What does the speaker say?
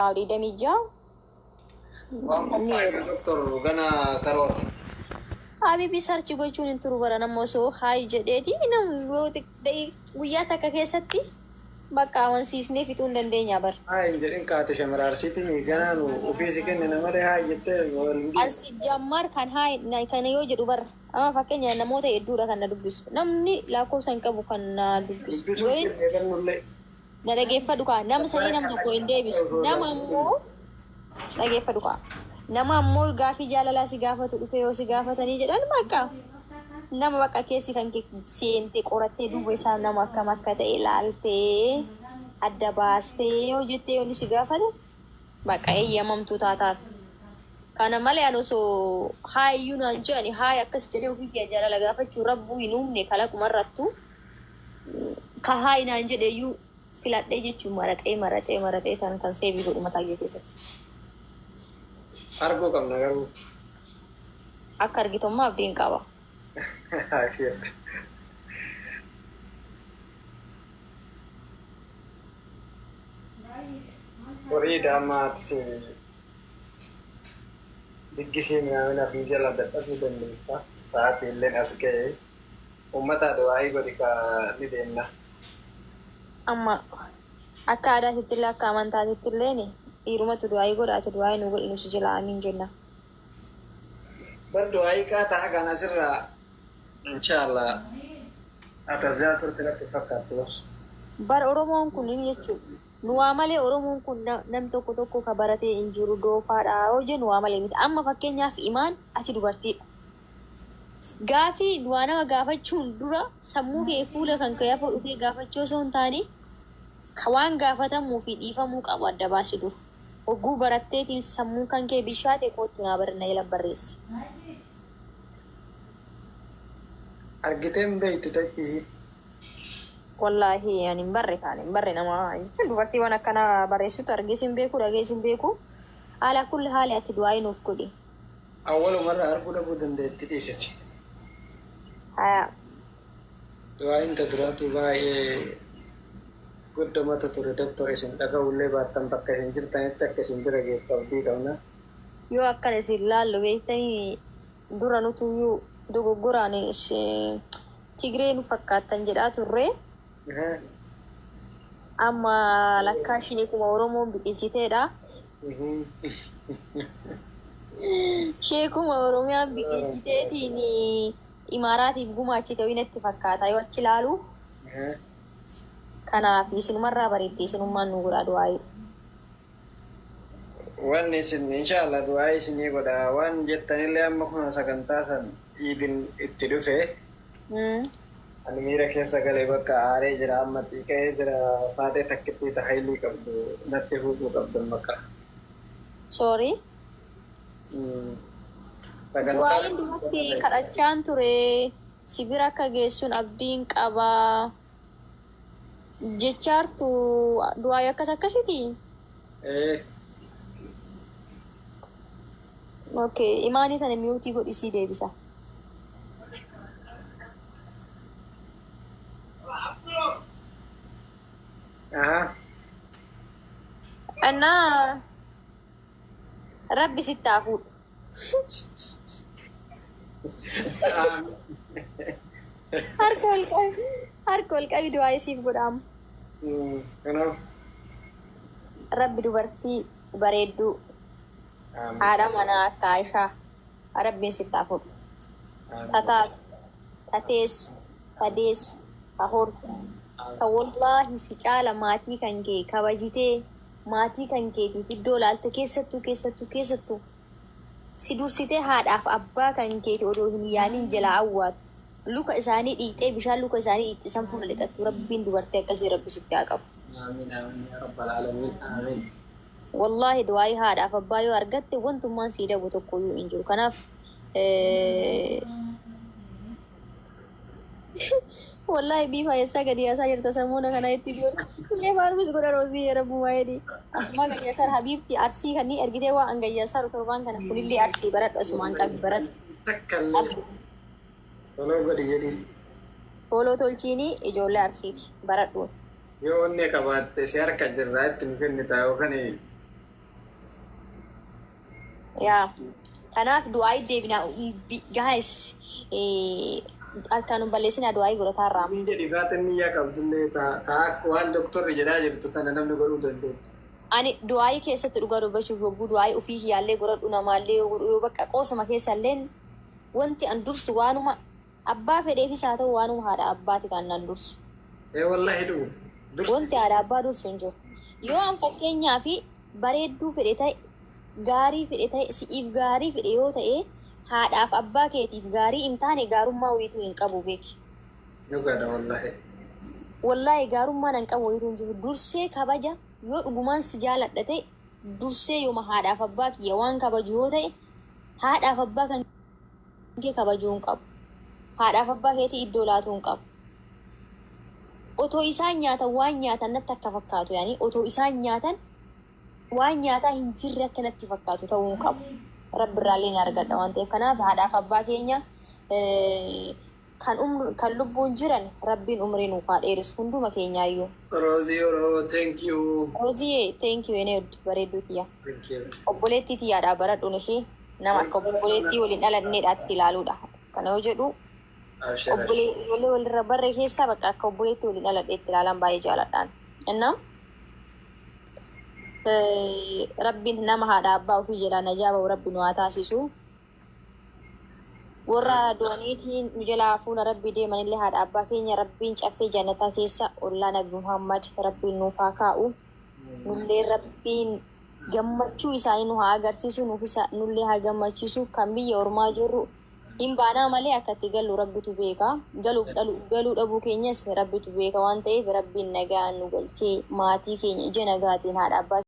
2026 Waan ni qophaa'e heeruma. doktor gana karoora. Habibi search gochuun hin turu bara nama osoo hi jedheeti nam yoo guyyaa takka keessatti bakka amansiisnee fixuu hin dandeenya bar. Haay hin jedhin kaate shamara arsiitii mi ganaa nu ofii si kennina malee haay jettee wal hin An geessu. si jammaar kan haay kana yoo jedhu bar amma fakkeenya namoota hedduudha kan na dubbisu namni lakkoofsa hin qabu kan na dubbisu. Dubbisuun Yoo jenne eegannullee. Na dhageeffadhu kaa nama sanii nam tokko hin deebisu nama ammoo dhageeffadhu kaa nama ammoo gaafii jaalalaa si gaafatu dhufee yoo si gaafatanii jedhan bakka nama bakka keessi kan kee seente qorattee duuba isaa nama akkam akka ta'e laaltee adda baastee yoo jettee yoo inni si gaafate bakka eeyyamamtuu taataaf. Kana malee an osoo haayiyyuu naan jedhani haay akkas jedhee ofii kiyya jaalala gaafachuu rabbuu hin uumne kalaqumarrattu ka haay naan jedheyyuu filadhee jechuun maraxee maraxee maraxee tan kan seebii godhu mataa kiyya keessatti. Arguu qabna garuu. Akka argitummaa abdiin qaba. Ashir. Horii daamaat diggisii minaaminaaf nu jala dadhabuu dandeetta. Sa'aatii illeen as ga'e. Uummataa du'aayii godhi ka ni deemna. Amma akka aadaatitti illee akka amantaatitti illeen dhiirumatu du'aayii godha ati du'aayii nu godhi nu si jala amiin jenna. Bar du'aayii kaa ta'a kan asirraa inshallah ati as jala turte natti fakkaattu bar. Bar Oromoon kun jechuudha. Nu waa malee Oromoon kun nam tokko tokko ka baratee hin jiru doofaadha yoo jennu waa malee miti. Amma fakkeenyaaf imaan ati dubartiidha. Gaafii waa nama gaafachuun dura sammuu kee fuula kan kee afoo dhufee gaafachuu osoo hin taane ka waan gaafatamuu fi dhiifamuu qabu adda baasi dura. Hogguu baratteetiin sammuun kan kee bishaate koottu naa barre na jala barreessi. Argitee hin beektu ta'etti isiin. Wallaahi ani hin barre kaan hin barre nama jechuun dubartii waan akkana barreessitu argees hin beeku dhagees hin beeku. Ala kulli haali ati du'aayii nuuf godhi. Awwalumarra arguu dhabuu dandeetti dhiiseti. Haya. Du'aayin ta duraatu baay'ee goddomatu ture doktor isin dhaga'uullee baattan bakka isin jirtanitti akka isin bira geettu abdii qabna. Yoo akkana isin laallu beektanii dura nutuyyuu dogoggoraan Tigree nu fakkaattan jedhaa turre. Amma lakkaa sheekuma Oromoon biqilchiteedha. Sheekuma Oromiyaan biqilchiteetiin Imaaraatiif gumaachite wayii natti fakkaata yoo achi ilaalu. Kanaaf isinumarraa bareeddi isinummaan nu godhaa du'aayii. Wanni isin inshallah du'aa isinii godha waan jettanillee amma kun sagantaa san iidin itti dhufe ani miira keessa galee bakka aaree jira amma xiiqa'ee jira faaxee takkittii ta haylii qabdu natti fuudhuu qabdan bakka. Sorry. Sagantaa Du'aayin duratti kadhachaan ture si bira akka geessuun abdiin qaba jechaartu du'aayi akkas akkasiti. Ee. Okay, imaanii tana mute godhi sii deebisa. Aha. Annaa rabbi sitti haa fuudhu. Harka ol qabi, harka ol qabi du'aa siif godhaamu. Kanaaf. Rabbi dubartii bareedduu haadha manaa akka Aishaa rabbiin sitti haa fuudhu. Ta taatu, ta teessu, ta deessu, ta hortu, ta wallaahi si caala maatii kan kee kabajitee maatii kan keetiif iddoo laalte keessattuu keessattuu keessattuu si dursitee haadhaaf abbaa kan keeti odoo hin yaamin jalaa awwaattu luka isaanii dhiixee bishaan luka isaanii dhiixisan fuula dhiqattu rabbiin dubartii akkasii rabbi sitti haa qabu. Amiin amiin yaa rabbal aalamiin amiin. Wallaahi du'aayii haadhaaf abbaa yoo argatte wantummaan sii dabu tokkoyyuu hin jiru. Kanaaf wallaahi biifa eessaa gadi yaasaa jirta samuuna kana itti jiru. Illee faarumis godha roozii rabbumaa jedhi. Asumaa gayyaasaar habiibti arsii kan ni ergitee waa an gayyaasaar torbaan kana kunillee arsii baradhu asumaan qabi baradhu. Takka illee follow godhi jedhi. Follow tolchiini ijoollee arsiiti baradhuun. Yoo onnee qabaatte si harka jirraa itti nu kennita yookaan Yaa. Kanaaf du'aa deebinaa, guys, harkaan nu balleessinaa, du'aa godhataarraa. Inni jedhi faaxin niyyaa qabdullee taa waan doktorri jedhaa jirtu tana namni godhuu danda'u. Ani du'aayii keessatti dhugaa dubbachuuf yogguu du'aayii ofii kiyyaallee godhadhu, namaallee yoo godhu, yoo bakka qoosama keessalleen, wanti an dursu waanuma abbaa fedheefis haa ta'u, waanuma haadha abbaati kan nan dursu. Ee, wallahi dhugu. Dursi. Wanti haadha abbaa dursu hin jiru. Yoo an fakkeenyaa fi bareedduu fedhe ta'e, gaarii fedhe ta'e, si'iif gaarii fedhe yoo ta'e, haadhaaf abbaa keetiif gaarii hin taane, gaarummaa wayituu hin qabu, beeki. Dhugaadha wallahi. Wallaahi gaarummaan an qabu wayituu hin jiru. Dursee kabaja, yoo dhugumaan si jaaladha ta'e, dursee yooma haadhaaf abbaa kiyya waan kabaju yoo ta'e, haadhaaf abbaa kan kee kabajuu hin qabu. Haadhaaf abbaa keetii iddoo laatuu hin qabu. Otoo isaan nyaatan waan nyaatan natti akka fakkaatu, yaani otoo isaan nyaatan waan nyaataa hin jirre akka natti fakkaatu ta'uu hin qabu. Rabbi irraallee ni argadha waan ta'eef. Kanaaf haadhaaf abbaa keenya kan lubbuun jiran Rabbiin umrii nuuf haa dheeressu hunduma keenyaayyuu. Roozii Oroo, thank you. Rooziyee, thank you, enee bareedduu tiyya. Thank you. Obboleettii tiyyaadhaa baradhuun ishee nama akka obboleettii waliin dhalanneedhaatti ilaaluudha. Kana yoo jedhu Abshir. obbolee ijoollee walirra barree keessaa bakka akka obboleettii waliin dhaladheetti ilaalan baay'ee jaaladhaan. Innaa Rabbiin nama haadha abbaa ofii jalaa najaa ba'u Rabbi nu haa taasisu. Warra du'aniitiin nu jalaa fuula Rabbii deemanillee haadha abbaa keenya Rabbiin caffee jannataa keessa ollaa Nabi Muhammad Rabbiin nuuf haa kaa'u. Nullee Rabbiin gammachuu isaanii nu haa agarsiisu, nuuf nullee haa gammachiisu. Kan biyya ormaa jirru hin baanaa malee akka itti gallu Rabbitu beeka. Galuuf galuu dhabuu keenyas Rabbitu beeka waan ta'eef, Rabbiin nagaa nu galchee maatii keenya ija nagaatiin haadha abbaa